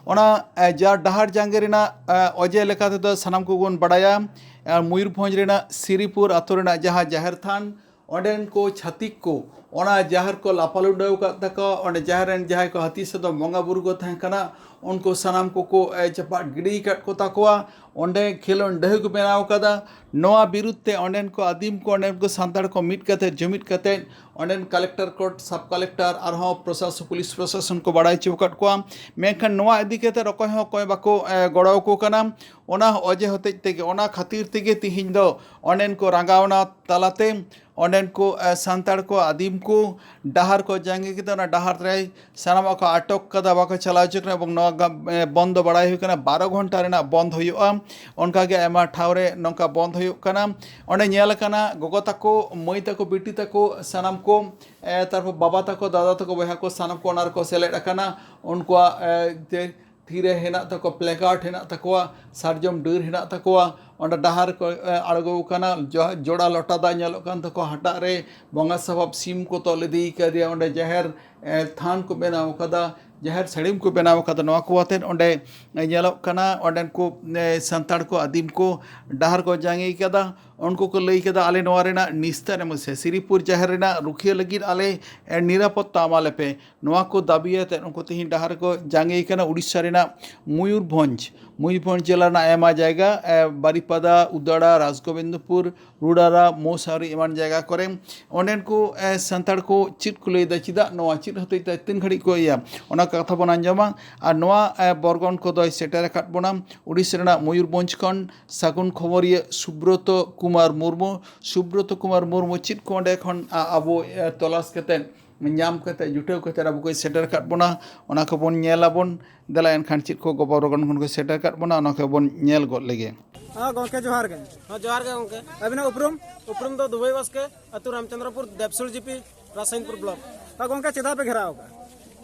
ᱚᱱᱟ, ᱮ, ᱡᱟ ᱰᱟᱦᱟᱨ ᱡᱟᱸᱜᱮ ᱨᱮᱱᱟᱜ, ᱮ, ᱚᱡᱮ ᱞᱮᱠᱟ ᱛᱮᱫᱚ ᱥᱟᱱᱟᱢ ᱠᱚᱵᱚᱱ ᱵᱟᱲᱟᱭᱟ, ᱮ, ᱢᱚᱭᱩᱨᱵᱷᱚᱸᱡᱽ ᱨᱮᱱᱟᱜ ᱥᱤᱨᱤᱯᱩᱨ ᱟᱛᱳ ᱨᱮᱱᱟᱜ ᱡᱟᱦᱟᱸ ᱡᱟᱦᱮᱨ ᱛᱷᱟᱱ, ᱚᱸᱰᱮᱱ ᱠᱚ ᱪᱷᱟᱹᱛᱤᱠ ᱠᱚ ᱚᱱᱟ ᱡᱟᱦᱮᱨ ᱠᱚ ᱞᱟᱯᱟᱞᱩᱰᱟᱹᱣ ᱟᱠᱟᱫ ᱛᱟᱠᱚᱣᱟ᱾ ᱚᱸᱰᱮ ᱡᱟᱦᱮᱨ ᱨᱮᱱ ᱡᱟᱦᱟᱸᱭ ᱠᱚ ᱦᱟᱹᱛᱤ ᱥᱟᱫᱚᱢ ᱵᱚᱸᱜᱟ ᱵᱩᱨᱩ ᱠᱚ ᱛᱟᱦᱮᱸ ᱠᱟᱱᱟ, ᱩᱱᱠᱩ ᱥᱟᱱᱟᱢ ᱠᱚᱠᱚ, ᱮ, ᱪᱟᱯᱟᱫ ᱜᱤᱰᱤ ᱟᱠᱟᱫ ᱠᱚ ᱛᱟᱠᱚᱣᱟ᱾ ᱚᱸᱰᱮ ᱠᱷᱮᱞᱳᱱ ᱰᱟᱹᱦᱤ ᱠᱚ ᱵᱮᱱᱟᱣ ᱟᱠᱟᱫᱟ᱾ ᱱᱚᱣᱟ ᱵᱤᱨᱩᱫᱽ ᱛᱮ ᱚᱸᱰᱮᱱ ᱠᱚ ᱟᱹᱫᱤᱢ ᱠᱚ, ᱚᱸᱰᱮᱱ ᱠᱚ ᱥᱟᱱᱛᱟᱲ ᱠᱚ ᱢᱤᱫ ᱠᱟᱛᱮ, ᱡᱩᱢᱤᱫ ᱠᱟᱛᱮ, ᱚᱸᱰᱮᱱ ᱠᱟᱞᱮᱠᱴᱚᱨ ᱠᱳᱨᱴ, ᱥᱟᱵ ᱠᱟᱞᱮᱠᱴᱚᱨ, ᱟᱨᱦᱚᱸ ᱯᱨᱚᱥᱟᱥᱚᱱ, ᱯᱩᱞᱤᱥ ᱯᱨᱚᱥᱟᱥᱚᱱ ᱠᱚ ᱵᱟᱲᱟᱭ ᱦᱚᱪᱚ ᱟᱠᱟᱫ ᱠᱚᱣᱟ᱾ ᱢᱮᱱᱠᱷᱟᱱ ᱱᱚᱣᱟ ᱤᱫᱤ ᱠᱟᱛᱮ ᱚᱠᱚᱭ ᱦᱚᱸ ᱚᱠᱚᱭ ᱵᱟᱠᱚ, ᱮ, ᱜᱚᱲᱚ ᱟᱠᱚ ᱠᱟᱱᱟ᱾ ᱚᱱᱟ ᱚᱡᱮ ᱦᱚᱛᱮᱡ ᱛᱮᱜᱮ, ᱚᱱᱟ ᱠᱷᱟᱹᱛᱤᱨ ᱛᱮᱜᱮ ᱛᱮᱦᱮᱧ ᱫᱚ ᱚᱸᱰᱮᱱ ᱠᱚ ᱨᱟᱸᱜᱟᱣᱱᱟ ᱛᱟᱞᱟᱛᱮ ᱚᱸᱰᱮᱱ ᱠᱚ, ᱮ, ᱥᱟᱱᱛᱟᱲ ᱠᱚ, ᱟᱹᱫᱤᱢ ᱠᱚ ᱰᱟᱦᱟᱨ ᱠᱚ ᱡᱟᱸᱜᱮ ᱠᱮᱫᱟ᱾ ᱚᱱᱟ ᱰᱟᱦᱟᱨ ᱨᱮ ᱥᱟᱱᱟᱢᱟᱜ ᱠᱚ ᱟᱴᱚᱠ ᱠᱟᱫᱟ, ᱵᱟᱠᱚ ᱪᱟᱞᱟᱣ ᱦᱚᱪᱚ ᱠᱟᱱᱟ᱾ ᱮᱵᱚᱝ ᱱᱚᱣᱟ ᱜᱟ-, ᱮ, ᱵᱚᱱᱫ ᱫᱚ ᱵᱟᱲᱟᱭ ᱦᱩᱭ ᱠᱟᱱᱟ, ᱵᱟᱨᱚ ᱜᱷᱚᱱᱴᱟ ᱨᱮᱱᱟᱜ ᱵᱚᱱᱫ ᱦᱩᱭᱩᱜᱼᱟ᱾ ᱚᱱᱠᱟᱜᱮ ᱟᱭᱢᱟ ᱴᱷᱟᱶ ᱨᱮ ᱱᱚᱝᱠᱟ ᱵᱚᱱᱫ ᱦᱩᱭᱩᱜ ᱠᱟᱱᱟ᱾ ᱚᱸᱰᱮ ᱧᱮᱞ ᱟᱠᱟᱱᱟ, ᱜᱚᱜᱚ ᱛᱟᱠᱚ, ᱢᱟᱹᱭ ᱛᱟᱠᱚ, ᱵᱤᱴᱤ ᱛᱟᱠᱚ, ᱥᱟᱱᱟᱢ ᱠᱚ, ᱮ, ᱛᱟᱨᱯᱚᱨ ᱵᱟᱵᱟ ᱛᱟᱠᱚ, ᱫᱟᱫᱟ ᱛᱟᱠᱚ, ᱵᱚᱭᱦᱟ ᱠᱚ, ᱥᱟᱱᱟᱢ ᱠᱚ ᱚᱱᱟ ᱨᱮᱠᱚ ᱥᱮᱞᱮᱫ ᱟᱠᱟᱱᱟ᱾ ᱩᱱᱠᱩᱣᱟᱜ, ᱮ, ᱛᱮ ᱛᱤᱨᱮ ᱦᱮᱱᱟᱜ ᱛᱟᱠᱚᱣᱟ, placard ᱦᱮᱱᱟᱜ ᱛᱟᱠᱚᱣᱟ, ᱥᱟᱨᱡᱚᱢ ᱰᱟᱹᱨ ᱦᱮᱱᱟᱜ ᱛᱟᱠᱚᱣᱟ᱾ ᱚᱸᱰᱮ ᱰᱟᱦᱟᱨ ᱠᱚ, ᱮ, ᱟᱬᱜᱚ ᱟᱠᱟᱱᱟ᱾ ᱡᱚ-, ᱡᱚᱲᱟ ᱞᱚᱴᱟ ᱫᱟᱜ ᱧᱮᱞᱚᱜ ᱠᱟᱱ ᱛᱟᱠᱚᱣᱟ᱾ ᱦᱟᱴᱟᱜ ᱨᱮ ᱵᱚᱸᱜᱟ ᱥᱟᱯᱟᱵ ᱥᱤᱢ ᱠᱚ ᱛᱚᱞ ᱤᱫᱤ ᱠᱟᱫᱮᱭᱟ᱾ ᱚᱸᱰᱮ ᱡᱟᱦᱮᱨ, ᱮ, ᱛᱷᱟᱱ ᱠᱚ ᱵᱮᱱᱟᱣ ᱟᱠᱟᱫᱟ᱾ ᱡᱟᱦᱮᱨ ᱥᱟᱹᱲᱤᱢ ᱠᱚ ᱵᱮᱱᱟᱣ ᱟᱠᱟᱫᱟ, ᱱᱚᱣᱟ ᱠᱚ ᱟᱛᱮᱫ ᱚᱸᱰᱮ ᱧᱮᱞᱚᱜ ᱠᱟᱱᱟ, ᱚᱸᱰᱮᱱ ᱠᱚ, ᱮ, ᱥᱟᱱᱛᱟᱲ ᱠᱚ, ᱟᱹᱫᱤᱢ ᱠᱚ ᱰᱟᱦᱟᱨ ᱠᱚ ᱡᱟᱸᱜᱮ ᱠᱟᱫᱟ᱾ ᱩᱱᱠᱩ ᱠᱚ ᱞᱟᱹᱭ ᱠᱮᱫᱟ, ᱟᱞᱮ ᱱᱚᱣᱟ ᱨᱮᱱᱟᱜ ᱱᱤᱥᱛᱟᱨ ᱮᱢ ᱥᱮ ᱥᱤᱨᱤᱯᱩᱨ ᱡᱟᱦᱮᱨ ᱨᱮᱱᱟᱜ ᱨᱩᱠᱷᱤᱭᱟᱹ ᱞᱟᱹᱜᱤᱫ ᱟᱞᱮ, ᱮ, ᱱᱤᱨᱟᱯᱚᱛᱛᱟ ᱮᱢᱟ ᱞᱮᱯᱮ᱾ ᱱᱚᱣᱟ ᱠᱚ ᱫᱟᱹᱵᱤ ᱟᱛᱮᱫ ᱩᱱᱠᱩ ᱛᱮᱦᱮᱧ ᱰᱟᱦᱟᱨ ᱠᱚ ᱡᱟᱸᱜᱮ ᱠᱟᱱᱟ᱾ ᱩᱲᱤᱥᱥᱟ ᱨᱮᱱᱟᱜ ᱢᱚᱭᱩᱨᱵᱷᱚᱸᱡᱽ, ᱢᱚᱭᱩᱨᱵᱷᱚᱸᱡᱽ ᱡᱮᱞᱟ ᱨᱮᱱᱟᱜ ᱟᱭᱢᱟ ᱡᱟᱭᱜᱟ, ᱮ, ᱵᱟᱨᱤᱯᱟᱫᱟ, ᱩᱫᱟᱲᱟ, ᱨᱟᱡᱽᱜᱳᱵᱤᱱᱫᱯᱩᱨ, ᱨᱩᱰᱟᱨᱟ, ᱢᱳᱥᱟᱨᱤ ᱮᱢᱟᱱ ᱡᱟᱭᱜᱟ ᱠᱚᱨᱮ᱾ ᱚᱸᱰᱮᱱ ᱠᱚ, ᱮ, ᱥᱟᱱᱛᱟᱲ ᱠᱚ ᱪᱮᱫ ᱠᱚ ᱞᱟᱹᱭᱫᱟ, ᱪᱮᱫᱟᱜ ᱱᱚᱣᱟ, ᱪᱮᱫ ᱦᱚᱛᱮᱡ ᱛᱮ, ᱛᱤᱱ ᱜᱷᱟᱹᱲᱤᱡ ᱠᱚ ᱤᱭᱟᱹ, ᱚᱱᱟ ᱠᱟᱛᱷᱟ ᱵᱚᱱ ᱟᱸᱡᱚᱢᱟ᱾ ᱟᱨ ᱱᱚᱣᱟ, ᱮ, ᱵᱚᱨᱜᱚᱱ ᱠᱚᱫᱚᱭ ᱥᱮᱴᱮᱨ ᱟᱠᱟᱫ ᱵᱚᱱᱟ ᱩᱲᱤᱥᱥᱟ ᱨᱮᱱᱟᱜ ᱢᱚᱭᱩᱨᱵᱷᱚᱸᱡᱽ ᱠᱷᱚᱱ ᱥᱟᱹᱜᱩᱱ ᱠᱷᱚᱵᱚᱨᱤᱭᱟᱹ ᱥᱩᱵᱨᱚᱛᱚ ᱠᱩᱢᱟᱨ ᱢᱩᱨᱢᱩ᱾ ᱥᱩᱵᱨᱚᱛᱚ ᱠᱩᱢᱟᱨ ᱢᱩᱨᱢᱩ ᱪᱮᱫ ᱠᱚ ᱚᱸᱰᱮ ᱠᱷᱚᱱ, ᱟ, ᱟᱵᱚ, ᱮ, ᱛᱚᱞᱟᱥ ᱠᱟᱛᱮᱫ, ᱧᱟᱢ ᱠᱟᱛᱮᱫ, ᱡᱩᱴᱟᱹᱣ ᱠᱟᱛᱮᱫ ᱟᱵᱚ ᱠᱚᱭ ᱥᱮᱴᱮᱨ ᱟᱠᱟᱫ ᱵᱚᱱᱟ, ᱚᱱᱟ ᱠᱚᱵᱚᱱ ᱧᱮᱞ ᱟᱵᱚᱱ᱾ ᱫᱮᱞᱟ ᱮᱱᱠᱷᱟᱱ ᱪᱮᱫ ᱠᱚ ᱜᱚᱵᱚᱨ ᱜᱚᱱ ᱠᱷᱚᱱ ᱠᱚ ᱥᱮᱴᱮᱨ ᱟᱠᱟᱫ ᱵᱚᱱᱟ, ᱚᱱᱟ ᱠᱚᱵᱚᱱ ᱧᱮᱞ ᱜᱚᱫ ᱞᱮᱜᱮ᱾ ᱦᱮᱸ ᱜᱚᱢᱠᱮ, ᱡᱚᱦᱟᱨ ᱜᱮ᱾ ᱦᱮᱸ, ᱡᱚᱦᱟᱨ ᱜᱮ ᱜᱚᱢᱠᱮ᱾ ᱟᱹᱵᱤᱱᱟᱜ ᱩᱯᱨᱩᱢ? ᱩᱯᱨᱩᱢ ᱫᱚ ᱫᱩᱵᱟᱹᱭ ᱵᱟᱥᱠᱮ, ᱟᱹᱛᱩ ᱨᱟᱢᱪᱚᱸᱫᱽᱨᱚᱯᱩᱨ, ᱫᱮᱵᱥᱩᱞ ᱡᱤᱯᱤ, ᱨᱟᱥᱟᱭᱤᱱᱯᱩᱨ ᱵᱞᱚᱠ᱾ ᱦᱮᱸ ᱜᱚᱢᱠᱮ, ᱪᱮᱫᱟᱜ ᱯᱮ ᱜᱷᱮᱨᱟᱣ ᱟᱠᱟᱫᱼᱟ?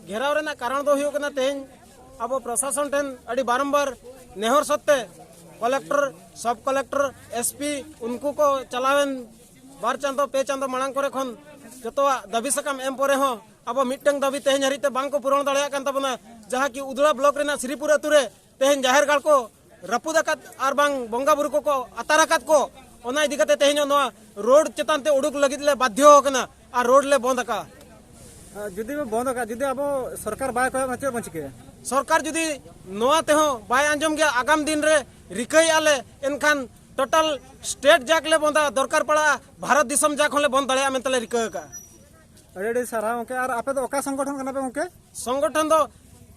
ᱜᱷᱮᱨᱟᱣ ᱨᱮᱱᱟᱜ ᱠᱟᱨᱚᱱ ᱫᱚ ᱦᱩᱭᱩᱜ ᱠᱟᱱᱟ, ᱛᱮᱦᱮᱧ ᱟᱵᱚ ᱯᱨᱚᱥᱟᱥᱚᱱ ᱴᱷᱮᱱ ᱟᱹᱰᱤ ᱵᱟᱨᱚᱢᱵᱟᱨ ᱱᱮᱦᱚᱨ ᱥᱚᱛᱛᱮ ᱠᱚᱞᱮᱠᱴᱚᱨ, ᱥᱟᱵ ᱠᱚᱞᱮᱠᱴᱚᱨ, ᱮᱥᱯᱤ, ᱩᱱᱠᱩ ᱠᱚ ᱪᱟᱞᱟᱣᱮᱱ ᱵᱟᱨ ᱪᱟᱸᱫᱚ, ᱯᱮ ᱪᱟᱸᱫᱚ ᱢᱟᱲᱟᱝ ᱠᱚᱨᱮ ᱠᱷᱚᱱ ᱡᱚᱛᱚᱣᱟᱜ ᱫᱟᱹᱵᱤ ᱥᱟᱠᱟᱢ ᱮᱢ ᱯᱚᱨᱮ ᱦᱚᱸ ᱟᱵᱚ ᱢᱤᱫᱴᱟᱝ ᱫᱟᱹᱵᱤ ᱛᱮᱦᱮᱧ ᱦᱟᱹᱨᱤᱡ ᱛᱮ ᱵᱟᱝ ᱠᱚ ᱯᱩᱨᱚᱱ ᱫᱟᱲᱮᱭᱟᱜ ᱠᱟᱱ ᱛᱟᱵᱚᱱᱟ, ᱡᱟᱦᱟᱸ ᱠᱤ ᱩᱫᱽᱲᱟ ᱵᱞᱚᱠ ᱨᱮᱱᱟᱜ ᱥᱨᱤᱯᱩᱨ ᱟᱹᱛᱩ ᱨᱮ ᱛᱮᱦᱮᱧ ᱡᱟᱦᱮᱨ ᱜᱟᱲ ᱠᱚ ᱨᱟᱹᱯᱩᱫ ᱟᱠᱟᱫ ᱟᱨ ᱵᱟᱝ ᱵᱚᱸᱜᱟ ᱵᱩᱨᱩ ᱠᱚᱠᱚ ᱟᱛᱟᱨ ᱟᱠᱟᱫ ᱠᱚ, ᱚᱱᱟ ᱤᱫᱤ ᱠᱟᱛᱮ ᱛᱮᱦᱮᱧ ᱱᱚᱣᱟ ᱨᱳᱰ ᱪᱮᱛᱟᱱ ᱛᱮ ᱩᱰᱩᱠ ᱞᱟᱹᱜᱤᱫ ᱞᱮ ᱵᱟᱫᱽᱫᱷᱚ ᱟᱠᱟᱱᱟ ᱟᱨ ᱨᱳᱰ ᱞᱮ ᱵᱚᱱᱫ ᱟᱠᱟᱫᱼᱟ᱾ ᱟᱨ ᱡᱩᱫᱤ ᱵᱚ ᱵᱚᱱᱫ ᱟᱠᱟᱫ, ᱡᱩᱫᱤ ᱟᱵᱚ ᱥᱚᱨᱠᱟᱨ ᱵᱟᱭ ᱠᱚᱭᱚᱜ ᱢᱟ, ᱪᱮᱫ ᱵᱚᱱ ᱪᱤᱠᱟᱹᱭᱟ? ᱥᱚᱨᱠᱟᱨ ᱡᱩᱫᱤ ᱱᱚᱣᱟ ᱛᱮᱦᱚᱸ ᱵᱟᱭ ᱟᱸᱡᱚᱢ ᱜᱮᱭᱟ, ᱟᱜᱟᱢ ᱫᱤᱱ ᱨᱮ ᱨᱤᱠᱟᱹᱭᱮᱫᱼᱟ ᱞᱮ, ᱮᱱᱠᱷᱟᱱ ᱴᱳᱴᱟᱞ ᱥᱴᱮᱴ ᱡᱟᱠ ᱞᱮ ᱵᱚᱱᱫᱟ, ᱫᱚᱨᱠᱟᱨ ᱯᱟᱲᱟᱜᱼᱟ ᱵᱷᱟᱨᱚᱛ ᱫᱤᱥᱚᱢ ᱡᱟᱠ ᱦᱚᱸᱞᱮ ᱵᱚᱱᱫ ᱫᱟᱲᱮᱭᱟᱜᱼᱟ ᱢᱮᱱᱛᱮ ᱞᱮ ᱨᱤᱠᱟᱹ ᱟᱠᱟᱫᱼᱟ᱾ ᱟᱹᱰᱤ ᱟᱹᱰᱤ ᱥᱟᱨᱦᱟᱣ ᱜᱚᱢᱠᱮ᱾ ᱟᱨ ᱟᱯᱮ ᱫᱚ ᱚᱠᱟ ᱥᱚᱝᱜᱚᱴᱷᱚᱱ ᱠᱟᱱᱟ ᱯᱮ ᱜᱚᱢᱠᱮ? ᱥᱚᱝᱜᱚᱴᱷᱚᱱ ᱫᱚ,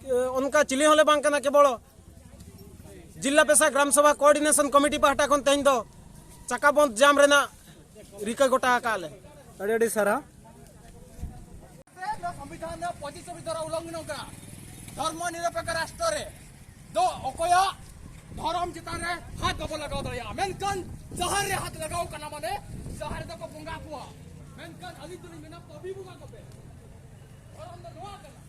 ᱮ, ᱚᱱᱠᱟ ᱪᱤᱞᱤ ᱦᱚᱸᱞᱮ ᱵᱟᱝ ᱠᱟᱱᱟ, ᱠᱮᱵᱚᱞ ᱡᱤᱞᱟ ᱯᱮᱥᱟ ᱜᱨᱟᱢ ᱥᱚᱵᱷᱟ ᱠᱳᱚᱨᱰᱤᱱᱮᱥᱚᱱ ᱠᱚᱢᱤᱴᱤ ᱯᱟᱦᱴᱟ ᱠᱷᱚᱱ ᱛᱮᱦᱮᱧ ᱫᱚ ᱪᱟᱠᱟ ᱵᱚᱱᱫ ᱡᱟᱢ ᱨᱮᱱᱟᱜ ᱨᱤᱠᱟᱹ ᱜᱚᱴᱟ ᱟᱠᱟᱫ ᱞᱮ᱾ ᱟᱹᱰᱤ ᱟᱹᱰᱤ ᱥᱟᱨᱦᱟᱣ᱾ ᱥᱚᱝᱵᱤᱫᱷᱟᱱ ᱨᱮᱱᱟᱜ ᱯᱚᱸᱪᱤᱥ ᱪᱷᱚᱵᱤᱥ ᱫᱷᱟᱨᱟ ᱩᱞᱞᱚᱝᱜᱷᱚᱱᱚᱜ ᱠᱟᱱᱟ᱾ ᱫᱷᱚᱨᱢᱚ ᱱᱤᱨᱚᱯᱮᱠᱠᱷᱚ ᱨᱟᱥᱴᱨᱚ ᱨᱮ ᱫᱚ ᱚᱠᱚᱭᱟᱜ ᱫᱷᱚᱨᱚᱢ ᱪᱮᱛᱟᱱ ᱨᱮ ᱦᱟᱛ ᱵᱟᱵᱚ ᱞᱟᱜᱟᱣ ᱫᱟᱲᱮᱭᱟᱜᱼᱟ, ᱢᱮᱱᱠᱷᱟᱱ ᱡᱟᱦᱟᱸ ᱨᱮ ᱦᱟᱛ ᱞᱟᱜᱟᱣ ᱠᱟᱱᱟ, ᱢᱟᱱᱮ ᱡᱟᱦᱟᱸ ᱨᱮᱫᱚ ᱠᱚ ᱵᱚᱸᱜᱟ ᱠᱚᱣᱟ, ᱢᱮᱱᱠᱷᱟᱱ ᱟᱹᱞᱤᱧ ᱫᱚᱞᱤᱧ ᱢᱮᱱᱟ, ᱯᱟᱹᱵᱤ ᱵᱚᱸᱜᱟ ᱠᱚᱯᱮ᱾ ᱫᱷᱚᱨᱚᱢ ᱫᱚ ᱱᱚᱣᱟ ᱠᱟᱱᱟ᱾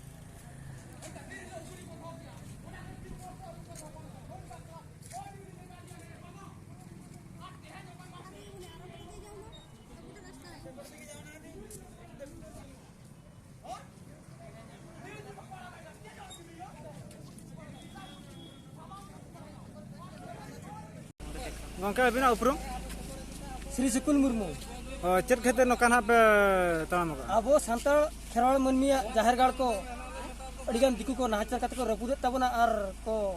ᱜᱚᱢᱠᱮ, ᱟᱹᱵᱤᱱᱟᱜ ᱩᱯᱨᱩᱢ? ᱥᱨᱤ ᱥᱩᱠᱩᱞ ᱢᱩᱨᱢᱩ᱾ ᱚ, ᱪᱮᱫ ᱠᱷᱟᱹᱛᱤᱨ ᱱᱚᱝᱠᱟ ᱱᱟᱦᱟᱜ ᱯᱮ ᱛᱟᱲᱟᱢ ᱟᱠᱟᱫᱼᱟ? ᱟᱵᱚ ᱥᱟᱱᱛᱟᱲ ᱠᱷᱮᱨᱣᱟᱲ ᱢᱟᱹᱱᱢᱤᱭᱟᱜ ᱡᱟᱦᱮᱨ ᱜᱟᱲ ᱠᱚ ᱟᱹᱰᱤᱜᱟᱱ ᱫᱤᱠᱩ ᱠᱚ ᱱᱟᱦᱟᱪᱟᱨ ᱠᱟᱛᱮ ᱠᱚ ᱨᱟᱹᱯᱩᱫᱮᱫ ᱛᱟᱵᱚᱱᱟ ᱟᱨ ᱠᱚ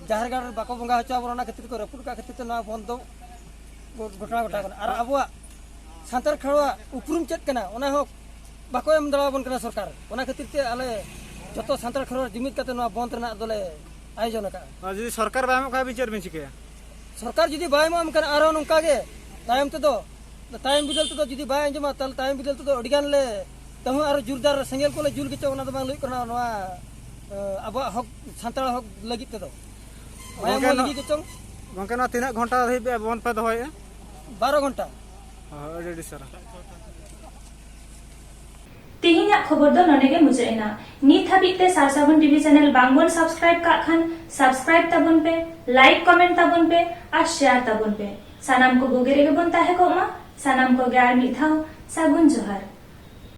ᱡᱟᱦᱮᱨ ᱜᱟᱲ ᱨᱮ ᱵᱟᱠᱚ ᱵᱚᱸᱜᱟ ᱦᱚᱪᱚ ᱟᱵᱚᱱᱟ, ᱚᱱᱟ ᱠᱷᱟᱹᱛᱤᱨ ᱛᱮᱠᱚ ᱨᱟᱹᱯᱩᱫ ᱟᱠᱟᱫ ᱠᱷᱟᱹᱛᱤᱨ ᱛᱮ ᱱᱚᱣᱟ ᱵᱚᱱᱫᱷ ᱫᱚ ᱜᱷᱚᱴᱟᱣ ᱜᱷᱚᱴᱟᱣ ᱠᱟᱱᱟ᱾ ᱟᱨ ᱟᱵᱚᱣᱟᱜ ᱥᱟᱱᱛᱟᱲ ᱠᱷᱮᱨᱣᱟᱲ ᱩᱯᱨᱩᱢ ᱪᱮᱫ ᱠᱟᱱᱟ, ᱚᱱᱟ ᱦᱚᱸ ᱵᱟᱠᱚ ᱮᱢ ᱫᱟᱲᱮᱭᱟᱵᱚᱱ ᱠᱟᱱᱟ ᱥᱚᱨᱠᱟᱨ᱾ ᱚᱱᱟ ᱠᱷᱟᱹᱛᱤᱨ ᱛᱮ ᱟᱞᱮ ᱡᱚᱛᱚ ᱥᱟᱱᱛᱟᱲ ᱠᱷᱮᱨᱣᱟᱲ ᱡᱩᱢᱤᱫ ᱠᱟᱛᱮ ᱱᱚᱣᱟ ᱵᱚᱱᱫᱷ ᱨᱮᱱᱟᱜ ᱫᱚᱞᱮ ᱟᱭᱳᱡᱚᱱ ᱟᱠᱟᱫᱼᱟ᱾ ᱟᱨ ᱡᱩᱫᱤ ᱥᱚᱨᱠᱟᱨ ᱵᱟᱭ ᱮᱢᱚᱜ ᱠᱷᱟᱱ ᱟᱹᱵᱤᱱ ᱪᱮᱫ ᱵᱤᱱ ᱪᱤᱠᱟᱹᱭᱟ? ᱥᱚᱨᱠᱟᱨ ᱡᱩᱫᱤ ᱵᱟᱭ ᱮᱢᱚᱜ ᱠᱷᱟᱱ ᱟᱨᱦᱚᱸ ᱱᱚᱝᱠᱟ ᱜᱮ ᱛᱟᱭᱚᱢ ᱛᱮᱫᱚ, ᱛᱟᱭᱚᱢ ᱵᱤᱫᱟᱹᱞ ᱛᱮᱫᱚ ᱡᱩᱫᱤ ᱵᱟᱭ ᱟᱸᱡᱚᱢᱟ, ᱛᱟᱦᱚᱞᱮ ᱛᱟᱭᱚᱢ ᱵᱤᱫᱟᱹᱞ ᱛᱮᱫᱚ ᱟᱹᱰᱤ ᱜᱟᱱ ᱞᱮ ᱛᱟᱹᱦᱩ ᱟᱨ ᱡᱳᱨᱫᱟᱨ ᱥᱮᱸᱜᱮᱞ ᱠᱚᱞᱮ ᱡᱩᱞ ᱜᱮᱪᱚ, ᱚᱱᱟ ᱫᱚ ᱵᱟᱝ ᱞᱟᱹᱭ ᱠᱟᱱᱟ ᱱᱚᱣᱟ, ᱮ, ᱟᱵᱚᱣᱟᱜ ᱦᱚᱠ, ᱥᱟᱱᱛᱟᱲ ᱦᱚᱠ ᱞᱟᱹᱜᱤᱫ ᱛᱮᱫᱚ᱾ ᱢᱟᱭᱟᱢ ᱜᱚᱢᱠᱮ, ᱦᱚᱸ ᱱᱚ-, ᱞᱤᱸᱜᱤ ᱜᱮᱪᱚᱝ᱾ ᱜᱚᱢᱠᱮ, ᱱᱚᱣᱟ ᱛᱤᱱᱟᱹᱜ ᱜᱷᱚᱱᱴᱟ ᱫᱷᱟᱹᱵᱤᱡ ᱯᱮ ᱵᱚᱱᱫᱷ ᱯᱮ ᱫᱚᱦᱚᱭᱮᱫᱼᱟ? ᱵᱟᱨᱚ ᱜᱷᱚᱱᱴᱟ᱾ ᱦᱳᱭ, ᱟᱹᱰᱤ ᱟᱹᱰᱤ ᱥᱟᱨᱦᱟᱣ᱾ ᱛᱮᱦᱮᱧᱟᱜ ᱠᱷᱚᱵᱚᱨ ᱫᱚ ᱱᱚᱰᱮ ᱜᱮ ᱢᱩᱪᱟᱹᱫ ᱮᱱᱟ᱾ ᱱᱤᱛ ᱦᱟᱹᱵᱤᱡ ᱛᱮ ᱥᱟᱨᱥᱟᱹᱜᱩᱱ ᱴᱤᱵᱷᱤ ᱪᱮᱱᱮᱞ ᱵᱟᱝᱵᱚᱱ ᱥᱟᱵᱥᱠᱨᱟᱭᱤᱵ ᱠᱟᱜ ᱠᱷᱟᱱ, ᱥᱟᱵᱥᱠᱨᱟᱭᱤᱵ ᱛᱟᱵᱚᱱ ᱯᱮ, ᱞᱟᱭᱤᱠ ᱠᱚᱢᱮᱱᱴ ᱛᱟᱵᱚᱱ ᱯᱮ ᱟᱨ ᱥᱮᱭᱟᱨ ᱛᱟᱵᱚᱱ ᱯᱮ᱾ ᱥᱟᱱᱟᱢ ᱠᱚ ᱵᱩᱜᱤ ᱨᱮᱜᱮ ᱵᱚᱱ ᱛᱟᱦᱮᱸ ᱠᱚᱜ ᱢᱟ᱾ ᱥᱟᱱᱟᱢ ᱠᱚᱜᱮ ᱟᱨ ᱢᱤᱫ ᱫᱷᱟᱣ ᱥᱟᱹᱜᱩᱱ ᱡᱚᱦᱟᱨ᱾